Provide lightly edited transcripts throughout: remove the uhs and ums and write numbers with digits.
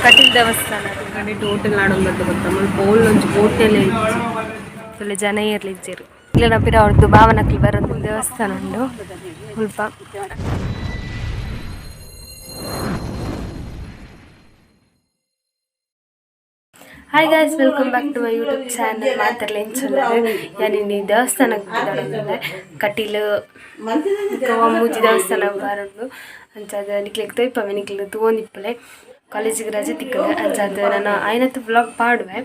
ಕಟೀಲ್ ದೇವಸ್ಥಾನ ಕಡೆ ಹೋಟೆಲ್ ನಾಡೊಂದು ಗೊತ್ತ ಮುಲ್ಪ ಓಲ್ಲೊಂಜಿ ಹೋಟೆಲ್ ಇಜ್ಜಿ. ಫುಲ್ ಜನ ಏರ್ಲ ಇಜ್ಜೆರ್. ಇಲ್ಲ ಪಿರ ಅವ್ರದ್ದು ಭಾವನಕ್ಲು ಬರೋದು ದೇವಸ್ಥಾನ ಉಂಡು ಮುಲ್ಪ. Hi guys, welcome back to my YouTube channel. ಮಾತೆರ್ಲ ಎಂಚ ಉಲ್ಲೆರ್. ಯಾನ್ ಇನಿ ದೇವಸ್ಥಾನಗ್ ಕಟೀಲು ಮೂಜಿ ದೇವಸ್ಥಾನ ಬಾರುಂಡು. ಅಂಚಾದ್ ನಿಕ್ಲೆಗ್ ತೋಯಿಪವೆ, ನಿಕ್ಲ್ ತೂವೊಂದಿಪ್ಪುಲೆ. ಕಾಲೇಜಿಗೆ ರಜೆ ತಿಕ್ಕುಂಡು, ಅಂಚಾದ್ ನನ ಆಯಿನತ್ ವ್ಲಾಗ್ ಪಾಡುವೆ.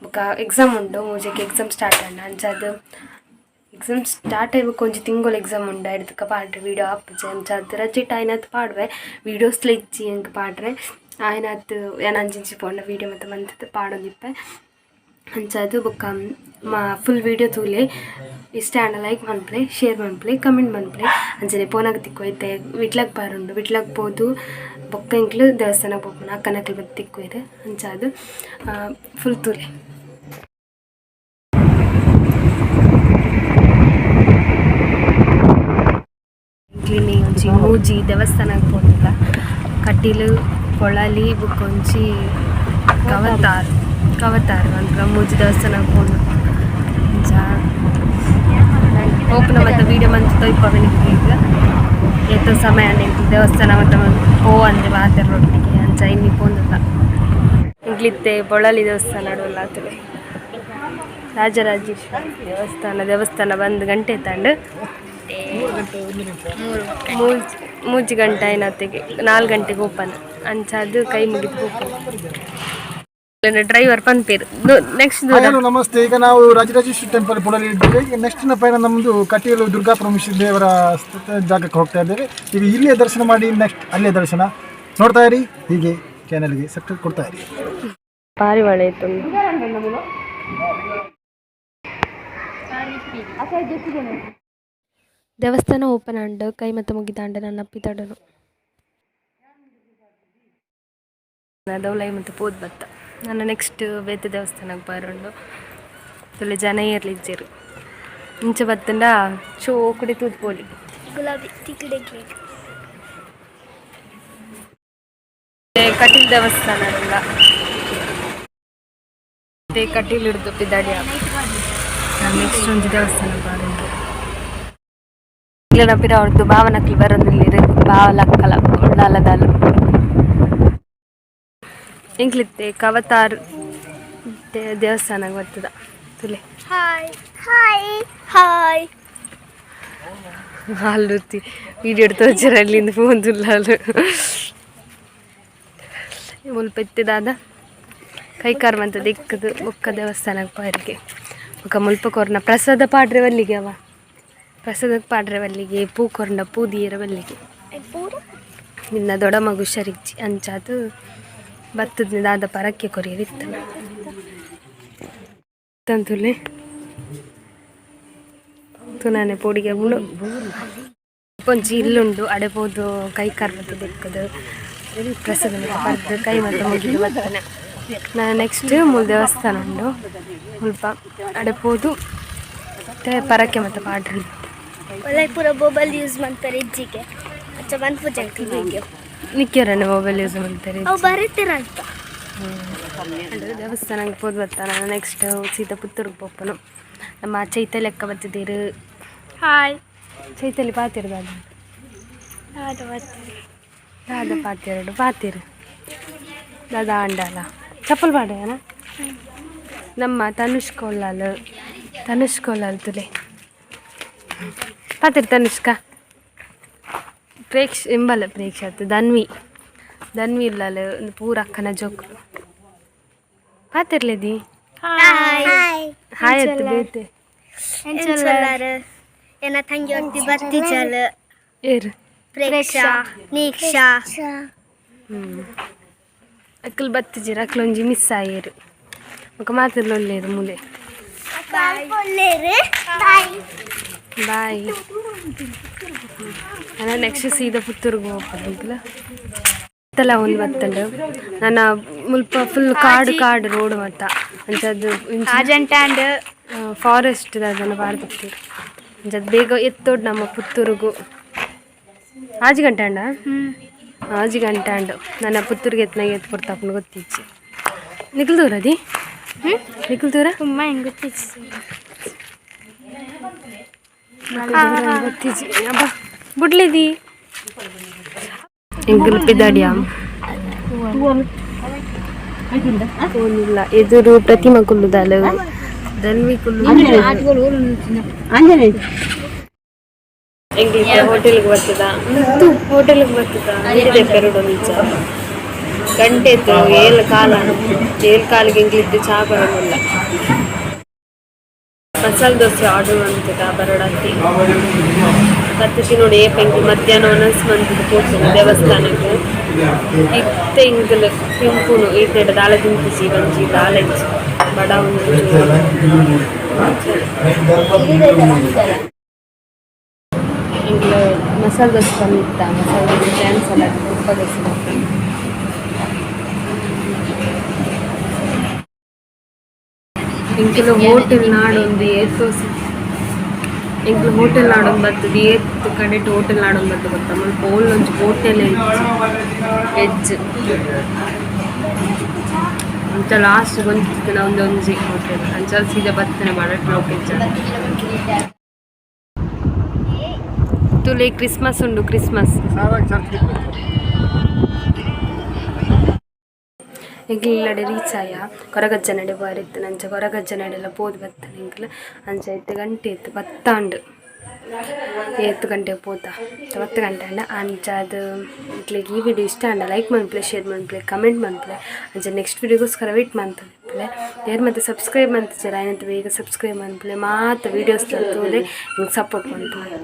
ಬೊಕ ಎಕ್ಸಾಮ್ ಉಂಡು, ಮೂಜೆಕ್ ಎಕ್ಸಾಮ್ ಸ್ಟಾರ್ಟ್ ಆಂಡ್. ಅಂಚಾದ್ ಎಕ್ಸಾಮ್ ಸ್ಟಾರ್ಟ್ ಆಯಿ ಬೊಕ ಒಂಜಿ ತಿಂಗೊಲು ಎಕ್ಸಾಮ್ ಉಂಡು, ಐಡ್ದ್ ಪಾಡ್ರೆ ವೀಡಿಯೋ ಆಪುಜಿ. ಅಂಚಾದ್ ರಜೆಟ್ ಆಯಿನತ್ ಪಾಡುವೆ. ವೀಡಿಯೋಸ್ಲ ಇಜ್ಜಿ ಎಂಕ್ ಪಾಡ್ರೆ. ಆಯಿನತ್ ಯಾನ್ ಅಂಚಿಂಚಿ ಪೋಂಡ ವೀಡಿಯೋ ಮಾತ ಮಂತ್‌ದ್ ಪಾಡೊಂದಿಪ್ಪೆ. ಅಂಚಾದ್ ಬೊಕ್ಕ ಫುಲ್ ವೀಡಿಯೋ ತೂಲೆ. ಇಷ್ಟ ಆಂಡ ಲೈಕ್ ಮನ್ಪುಲೆ, ಶೇರ್ ಮನ್ಪುಲೆ, ಕಮೆಂಟ್ ಮನ್ಪುಲೆ. ಅಂಚನೆ ಪೋನಾಗ ತಿಕ್ಕುವ. ಇತ್ತೆ ವಿಟ್ಲಗ್ ಬಾರುಂಡು. ವಿಟ್ಲಗ್ ಪೋದು ಬೊಕ್ಕ ಎಂಕ್ಲು ದೇವಸ್ಥಾನಗ್ ಪೋಪುನ. ಅಕ್ಕನಕ್ಲು ಬತ್ತ್ ತಿಕ್ಕುವೆರ್. ಅಂಚಾದ್ ಫುಲ್ ತೂಲೆ. ಎಂಕ್ಲು ಒಂಜಿ ಮೂಜಿ ದೇವಸ್ಥಾನಗ್ ಪೋತುಂಡ, ಕಟೀಲು, ಪೊಳಲಿ ಬೊಕ್ಕ ಒಂಜಿ ಕವತಾರ್. ಕವತಾರ್ ಪನ್ಪುನ ಮೂಜಿ ದೇವಸ್ಥಾನಗ್ ಪೋಂಡು. ಅಂಚ ಪೋಪುನ ಮಾತ ವೀಡಿಯೋ ಮಂತ್ ತೋಯಿಪವೆ ನಿಕ್ಲೆಗ್. ಏತೋ ಸಮಯ ಆಂಡ್ ದೇವಸ್ಥಾನ ಮಾತ ಪೋವಂದೆ ಮಾತೆರ್ನೊಟ್ಟಿಗೆ. ಅಂಚ ಇನಿ ಪೋಂದುಲ್ಲ. ಎಂಕ್ಲಿತ್ತೆ ಪೊಳಲಿ ದೇವಸ್ಥಾನ ಉಲ್ಲ ತೂಲೆ. ರಾಜರಾಜೇಶ್ವರಿ ದೇವಸ್ಥಾನ. ದೇವಸ್ಥಾನ ಬಂದ್ ಗಂಟೆ ಏತಾಂಡ್? 3 ಗಂಟೆ ಆಯ್ನತೆಗೆ. 4 ಗಂಟೆಗೆ ಓಪನ್. ಅಂಚಾದ್ ಕೈ ಮುಗಿದು ಪೋಪುನ. ಡ್ರೈವರ್ ಪನ್ಪೇರು ನೆಕ್ಸ್ಟ್ ದೂರ. ಹಲೋ, ನಮಸ್ತೆ. ಈಗ ನಾವು ರಾಜರಾಜೇಶ್ವರಿ ಟೆಂಪಲ್ ಪೊಳಲಿ ಇದ್ದೇವೆ. ಈಗ ನೆಕ್ಸ್ಟ್ ಪಯಣ ನಮ್ಮದು ಕಟೀಲು ದುರ್ಗಾ ಪರಮೇಶ್ವರಿ ದೇವರ ಜಾಗಕ್ಕೆ ಹೋಗ್ತಾ ಇದ್ದೇವೆ. ಈಗ ಇಲ್ಲಿಯೇ ದರ್ಶನ ಮಾಡಿ ನೆಕ್ಸ್ಟ್ ಅಲ್ಲೇ ದರ್ಶನ. ನೋಡ್ತಾ ಇರಿ, ಹೀಗೆ ಚಾನೆಲ್ಗೆ ಸಬ್ಸ್ಕ್ರೈಬ್ ಕೊಡ್ತಾ ಇರಿ. ಪಾರಿವಾಳ ಇತ್ತು. ದೇವಸ್ಥಾನ ಓಪನ್ ಆಂಡ್, ಕೈ ಮತ್ತ ಮುಗಿದಾಂಡ. ನನ್ನ ಪಿದಡನು ದೌಲೈ ಮತ್ತು ಪೋದ್ ಬತ್ತ. ನನ್ನ ನೆಕ್ಸ್ಟ್ ಬೇತೆ ದೇವಸ್ಥಾನಕ್ಕೆ ಬಾರುಂಡು. ತುಲೆ ಜನ ಏರ್ಲ ಇಜ್ಜೆರ್. ಇಂಚ ಬತ್ತಂಡ ಚೋಕುಡೆ ತೂದು ಪೋಲಿ. ಗುಲಾಬಿ ತಿಕ್ಕಡೆ. ಕಟೀಲ್ ದೇವಸ್ಥಾನ ಉಲ್ಲ. ಕಟೀಲ್ ಹಿಡ್ದು ಪಿದಾಡಿಯ. ನೆಕ್ಸ್ಟ್ ಒಂಜಿ ದೇವಸ್ಥಾನ ಬಾರುಂಡು. ಇಲ್ಲ ಪಿರ ಅವ್ರದ್ದು ಭಾವನಕ್ಲು ಬರೋದಿಲ್ಲ. ಭಾವಲಕ್ಕಲ ಉಳ್ಳಾಲದಾಲು ಎಂಕ್ಲಿತ್ತೆ ಕವತಾರ್ ದೇವಸ್ಥಾನ ಬರ್ತದ ತುಲೆ. Hi hi hi. ಹಾಲುತ್ತಿ ವೀಡಿಯೋ ತೋಚರ ಅಲ್ಲಿಂದ ಪೋಂದುಲ್ಲಾಲು. ಮುಲ್ಪ ಇತ್ತಿದಾದ ಕೈಕಾರ್ ಮಂತ ದಿಕ್ಕದು ಬೊಕ್ಕ ದೇವಸ್ಥಾನಕ್ಕೆ ಪೋಯರಿಗೆ. ಬೊಕ್ಕ ಮುಲ್ಪ ಕೊರ್ನ ಪ್ರಸಾದ ಪಾಡ್ರೆ ಬಲ್ಲಿಗೆ, ಅವ ಪ್ರಸಾದಕ್ಕೆ ಪಾಡ್ರೆ ಬಲ್ಲಿಗೆ, ಪೂ ಕೊರ್ನ ಪೂ ದೀಯರ ಬಲ್ಲಿಗೆ. ನಿನ್ನ ದೊಡ್ಡ ಹುಷಾರಿಜ್ಜಿ. ಅಂಚಾದ್ ಬತ್ತದ ದಾದ ಪರಕ್ಕೆ ಕೊರಿಯರ್ ಇತ್ತು ತಂತುಲೆ ತುನಾನೆ ಪೋಡಿಗೆ ಉಂಡು. ಒಂಜಿ ಇಲ್ಲುಂಡು, ಅಡೆ ಪೋದು ಕೈ ಕಾರ್ ಬತ್ತು ದೆಕ್ಕದು, ಪ್ರಸಾದ ಪರ್ದು, ಕೈ ಮತ್ತೆ ಮುಗಿದು ಬರ್ತಾನೆ. ನಾನು ನೆಕ್ಸ್ಟ್ ಮೂಲ ದೇವಸ್ಥಾನ ಉಂಡು ಮುಲ್ಪ, ಅಡೆ ಪೋದು ಮತ್ತೆ ಪರಕ್ಕೆ ಮತ್ತೆ ಪಾಡ್ರೆ. ಒಳ್ಳೆ ಪೂರ ಮೊಬೈಲ್ ಯೂಸ್ ಮಾಡ್ತಾರೆ ಇಜ್ಜಿಗೆ. ಅಚ್ಚ ಮನ್ಪುಜಿ ವಿಡಿಯೋ. ನಿಕ್ಕಿಯರನ್ನ ಮೊಬೈಲ್ ಯೂಸ್ ಮಾಡ್ತಾರೆ? ಅವು ಬರೀತೀರ ಅಂತ. ದೇವಸ್ಥಾನಕ್ಕೆ ಪೋದು ಬರ್ತಾನೆ. ನೆಕ್ಸ್ಟ್ ಸೀತಾ ಪುತ್ತೂರಿಗೆ ಪೋಪುನು. ನಮ್ಮ ಚೈತನ್ಯ ಅಕ್ಕ ಬತ್ತಿದ್ದೀರು. ಹಾಯ್. ಚೈತನ್ಯ ಪಾತಿರು ದಾದ? ದಾದ ಬರ್ತೀರಿ? ದಾದ ಪಾತಿರಡು ಪಾತಿರು ದಾದ ಅಂಡಾಲ ಚಪ್ಪಲ್ ಪಾಡೇನ. ನಮ್ಮ ತನುಷ್ಕ ಉಳ್ಳಾಲು, ತನುಷ್ಕ ಉಳ್ಳಾಲು ತುಲೆ. ಪಾತಿರು ತನುಷ್ಕ. ಪ್ರೇಕ್ಷ ಎಂಬಲ್ಲ, ಪ್ರೇಕ್ಷ ಆತು. ಧನ್ವಿ, ಧನ್ವಿ ಉಳ್ಳಾಲು. ಒಂದು ಪೂರ ಅಕ್ಕನ ಜೋಕುಲು. ಪಾತಿರ್ಲೇದಿ. ಹಾಯ್. ಹಾಯ್ ಅತ್ತು ಬೇತೆ. ಎಂಚೊಲ್ಲಾರು? ಎನ್ನ ತಂಗಿ ಒತ್ತಿ ಬರ್ತಿಜಲ್. ಏರು? ಪ್ರೇಕ್ಷಾ, ನೀಕ್ಷಾ. ಅಕ್ಕಲು ಬತ್ತಿಜೀರ. ಅಕ್ಲು ಒಂಜಿ ಮಿಸ್ ಆಯೇರು. ಬೊಕ ಮಾತೆರ್ಲ ಉಲ್ಲೇರು ಮೂಲೆ. ಬಾಯ್. ಬಾಯ್. ನಾನು ನೆಕ್ಸ್ಟ್ ಸೀದಾ ಪುತ್ತೂರಿಗೆ ಹೋಗ್ಬೋದು. ಬತ್ತಲ ಒಂದು ಬತ್ತಂಡು. ನನ್ನ ಮುಲ್ಪ ಫುಲ್ ಕಾಡು ಕಾಡು ರೋಡ್ ಮತ್ತ ಅಂಚದ್ದು. ಅಜಂಟಾಂಡ್. ಫಾರೆಸ್ಟ್ ಅದನ್ನು ಬಾರ್ದಿತ್ತೀರು. ಅಂಚದ್ ಬೇಗ ಎತ್ತೋಡು ನಮ್ಮ ಪುತ್ತೂರುಗು. ಆಜಿ ಗಂಟೆ ಅಣ್ಣ. ಆಜಿ ಗಂಟೆ ಅಂಡು ನನ್ನ ಪುತ್ತೂರಿಗೆ ಎತ್ತನಾಗ ಎತ್ತು ಕೊಡ್ತಾಪನ ಗೊತ್ತಿಜ್ಜಿ. ನಿಖಲ್ ದೂರ ಅದಿ? ನಿಖಲ್ ದೂರ? ತುಂಬ ಹೆಂಗೆ ಗೊತ್ತಿಜ್ಜಿ. ಗೊತ್ತಿಜ್ಜಿ. ಅಬ್ಬಾ, ಬುಡ್ಲಿದಿ ಎಂಕುಲು ಪಿದಾಡಿಯ. ಫೋನಿಲ್ಲ. ಎದುರು ಪ್ರತಿಮಾ ಕುಲ್ಲುದಾಲು, ಧನ್ವಿ ಕುಲ್ಲು. ಎಂಗ್ಲಿಕ್ಕೆ ಹೋಟೆಲ್ಗೆ ಬರ್ತದ, ಹೋಟೆಲ್ಗೆ ಬರ್ತದ. ನೀರಿದೆ ಪೆರಡು ನಿಜ. ಗಂಟೆ ಇತ್ತು 7:15. 7:15ಕ್ಕೆ ಎಂಗ್ಲಿತ್ತು ಚಹಾ ಬರೋದಿಲ್ಲ. ಮಸಾಲೆ ದೋಸೆ ಆರ್ಡರ್ ಮಾಡ್ತದ ಬರೋಡತ್ತಿ ಬತ್ತತಿ ನೋಡಿ. ಏಪ ಎಂಕ್ಲು ಮಧ್ಯಾಹ್ನ ಒನಸ್ ಮಂತದ ಪೋತುನು ದೇವಸ್ಥಾನಕ್ಕೆ. ಇತ್ತೆ ಎಂಕುಲು ತಿನ್ಪುನು. ಈತೆಡ ದಾಲ ತಿನ್ಪುಜಿ, ಒಂಜಿ ದಾಲ ಇಜ್ಜಿ. ಬಡ ಒಂದು ಎಂಕ್ಲು ಮಸಾಲೆ ದೋಸೆ ಬಂದಿತ್ತ. ಮಸಾಲೆ ದೋಸೆ ಕ್ಯಾನ್ಸಲ್ ಆಗಿ ತುಪ್ಪ ದೋಸೆ ಬರ್ತದೆ. ಎಂಕುಲು ಹೋಟೆಲ್ ನಾಡೊಂದು ಏತೋ, ಎಂಕ್ಲು ಹೋಟೆಲ್ ನಾಡೊಂದು ಬರ್ತದೆ. ಏತ್ ಕಡೆಟ್ ಹೋಟೆಲ್ ನಾಡೊಂದು ಬರ್ತದೆ ಗೊತ್ತಾ? ಮುಲ್ಪ ಓಲ್ ಒಂಜಿ ಹೋಟೆಲ್ ವೆಜ್ ಅಂಚ ಲಾಸ್ಟ್ ಒಂಜಿ ಒಂದು ಒಂಜಿ ಹೋಟೆಲ್. ಅಂಚ ಸೀದಾ ಬರ್ತೇನೆ ಮಾಡಟ್ ಲೋಕೇಜ್ ತುಲೆ. ಕ್ರಿಸ್ಮಸ್ ಉಂಡು, ಕ್ರಿಸ್ಮಸ್. ಚರ್ಚ್. ಎಂಕ್ಲು ಇಲ್ಲಡೆ ರೀಚ್ ಆಯ. ಕೊರಗಜ್ಜ ನಡೆ ಬಾರಿತ್ತು. ಅಂಚ ಕೊರಗಜ್ಜ ನಡೆಲ್ಲ ಪೋದು ಬತ್ತನೆ ಎಂಕ್ಲು. ಅಂಚ ಇತ್ತೆ ಗಂಟೆ ಇತ್ತು ಪತ್ತಾಂಡು. ಏತ್ ಗಂಟೆಗೆ ಪೋತ? 10 ಗಂಟೆ ಅಂಡ. ಅಂಚ ಅದು ಎಂಕ್ಲೆಗ್ ಈ ವಿಡಿಯೋ ಇಷ್ಟ ಆಂಡ ಲೈಕ್ ಮನ್ಪುಲೆ, ಶೇರ್ ಮನ್ಪುಲೆ, ಕಮೆಂಟ್ ಮನ್ಪುಲೆ. ಅಂಚ ನೆಕ್ಸ್ಟ್ ವಿಡಿಯೋಗೋಸ್ಕರ ವೇಟ್ ಮಂತುಲೆ. ಏರ್ ಮತ್ತೆ ಸಬ್ಸ್ಕ್ರೈಬ್ ಮಂತಿಜರ ಆಯ್ನಂತ ಬೇಗ ಸಬ್ಸ್ಕ್ರೈಬ್ ಮನ್ಪುಲೆ. ಮಾತ ವೀಡಿಯೋಸ್ ತೂಲೆ, ಸಪೋರ್ಟ್ ಮನ್ಪುಲೆ.